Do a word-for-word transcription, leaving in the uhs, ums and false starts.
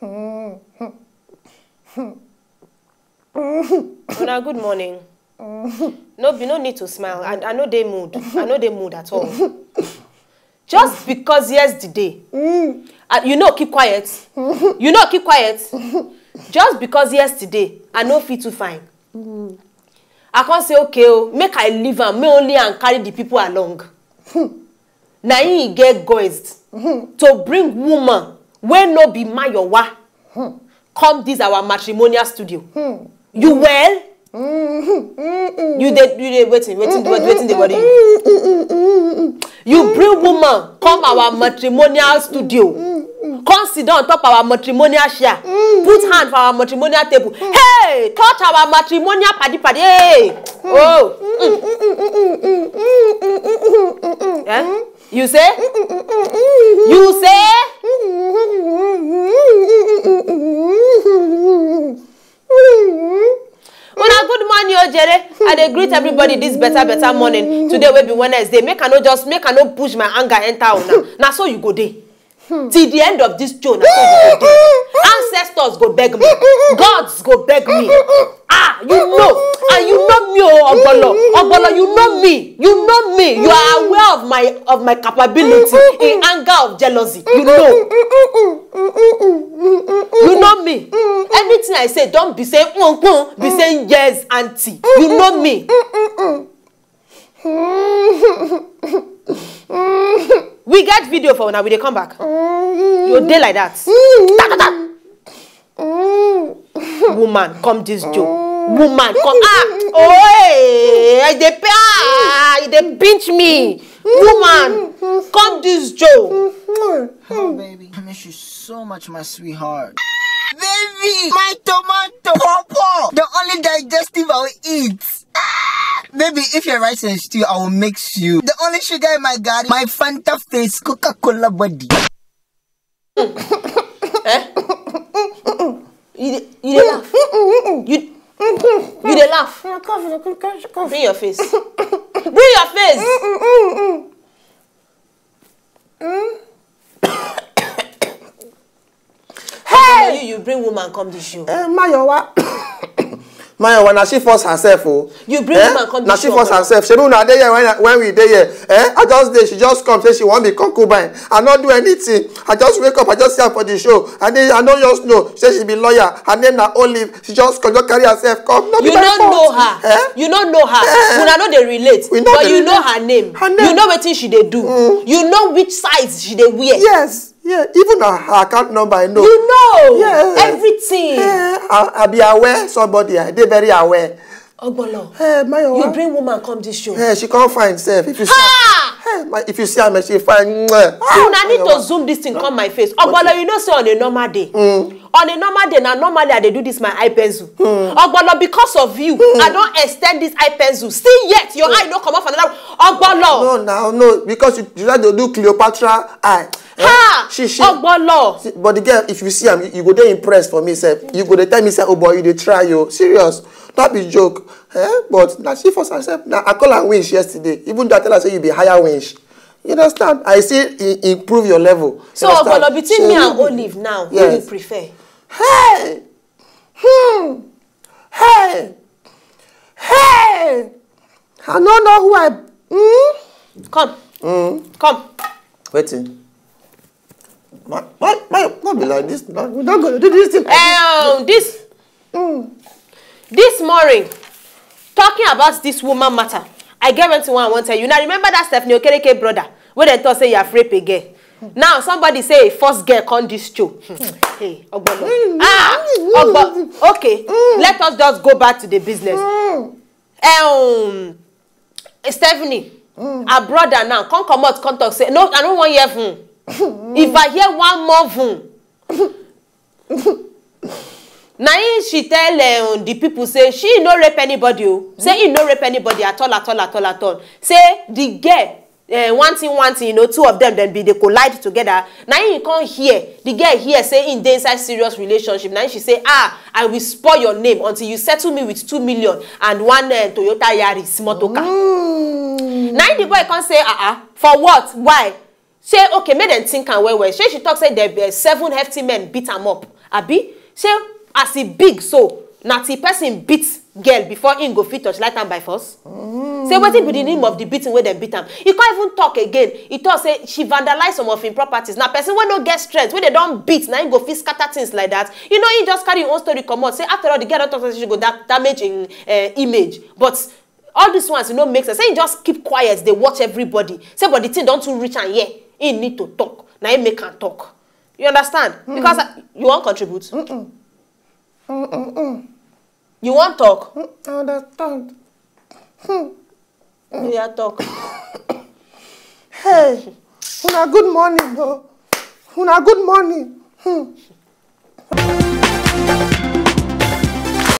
Una good morning. No be, no need to smile. I, I no dey mood. I no dey mood at all. Just because yesterday, uh, you know, keep quiet. You know, keep quiet. Just because yesterday, I no fit too fine. I can't say, okay, oh, make I leave am, me only and carry the people along. Na him get guts to bring woman wey no be Mayowa come this our matrimonial studio. You well? You dey, you dey, wetin, wetin, wetin dey worry you? You bring woman come our matrimonial studio, come sit down on top our matrimonial chair, put hand for our matrimonial table, hey, touch our matrimonial paddy paddy, hey, oh. Eh? You say? You say? Una good morning, o jere. I dey greet everybody this better, better morning. Today wey be Wednesday. Make I no just, make I no push my anger enter una. Na so you go dey. Till the end of this show, na so you go dey. Ancestors go beg me. Gods go beg me. Ah, you know, and you know me, oh, Ogbolo. Ogbolo, you know me. You know me. You are aware of my, of my capability in anger, of jealousy. You know. You know me. Anything I say, don't be saying, mm, mm, be saying, yes, auntie. You know me. We get video for una, we dey come back. You dey like that. Ta, ta, ta. Woman, come this Joe. Woman, come. Ah, oh, hey, I dey pay. Ah, you dey pinch me. Woman, come this Joe. Oh, baby, I miss you so much, my sweetheart. Baby, my tomato, pawpaw, the only digestive I will eat. Ah, baby, if you're rice and stew, I will mix you. The only sugar in my garden, my Fanta face, Coca-Cola body. Eh? You dey, you dey laugh. You, you dey laugh. Bring your face. Bring your face. Hey! You, you bring woman come this show. Eh, Mayowa. Mayowa, na she force herself, oh. You bring, eh, woman come this show. Na she force herself. Shebi una dey here when, when we dey here. Eh? I just dey, she just come say she wan be concubine. I no do anything. I just wake up, I just see her for the show. I dey, I no just know. Say she be lawyer. Her name na Olive. She just come, just carry herself come. No be my fault. You no know her. Eh? You no know her. Eh. Una no dey relate. We no dey relate. But you know her name. Her name. You know wetin she dey do. Mm. You know which size she dey wear. Yes. Yeah, even her, her account number, I know. You know. Yeah. Everything. Yeah, I, I be aware somebody. I dey very aware. Ogbolo. Hey, Mayowa. You bring woman come this show. Hey, she come find self. If you see, ha! Hey, my, if you see her, she fine. Mwah. Ah, una need to zoom this thing come my face. Ogbolo, you know say on a normal day, mm, on a normal day, na normally I dey do this my eye pencil. Mm. Ogbolo, because of you, mm, I don extend this eye pencil. Still yet, your eye no comot for another. Ogbolo. No, no, no, because you, you try to do Cleopatra eye. Eh? Ha! She, she, Ogbolo. See, but the girl, if you see am, you, you go dey impressed for me sef. You go dey tell me say, "Oh boy, you dey try, yo." Serious. No be joke. Eh? But na she force herself. Na I call her winch yesterday. Even though I tell her say you be higher winch. You understand? I still i-, improve your level. You understand? So, Ogbolo, between me and Olive now, who you prefer? Hey! Hmm. Hey! Hey! I no know who I. Hmm? Come. Hmm? Come. Wetin? My, my, my, no be like this. No, we no go do this thing like this. Um, this, this morning, talking about this woman matter, I get wetin I wan tell you. Now, remember that Stephanie Okereke brother wey dem talk say he have rape a girl? Now, somebody say a first girl come this show. Hey, Ogbolo. Ah, Ogbolo. Okay, let us just go back to the business. Um, Stephanie, her brother now come comot, come talk say, "No, I no wan hear vun. If I hear one more vun." Na him she tell, um, the people say she no rape anybody o. Say he no rape anybody at all, at all, at all, at all. Say the girl, eh, one thing, one thing, you know, two of them, then be, they collide together. Na him come hear, the girl hear say he dey inside serious relationship. Na him she say, "Ah, I will spoil your name until you settle me with two million and one, eh, Toyota Yaris motor car." Mm. Na him the boy come say, "Ah, ah, for what? Why?" Say, okay, make dem think am well well. Say she talk say there be seven hefty men beat am up. Abi say as e big so, na till person beat girl before im go fit torchlight am by force? Say wetin be the name of the beating wey dem beat am? E come even talk again. E talk say she vandalize some of im properties. Na person wey no get strength, wey dem don beat, na im go fit scatter things like that. You know, he just carry im own story comot. Say after all, the girl don talk say she go da- damage im uh, image. But all these ones, e no make sense. Say he just keep quiet, dey watch everybody. Say but the thing don too reach am here. He need to talk. Na him make am talk. You understand? Because uh, you wan contribute? You wan talk? I understand. Oya talk. Hey, una good morning o. Una good morning. Hmm.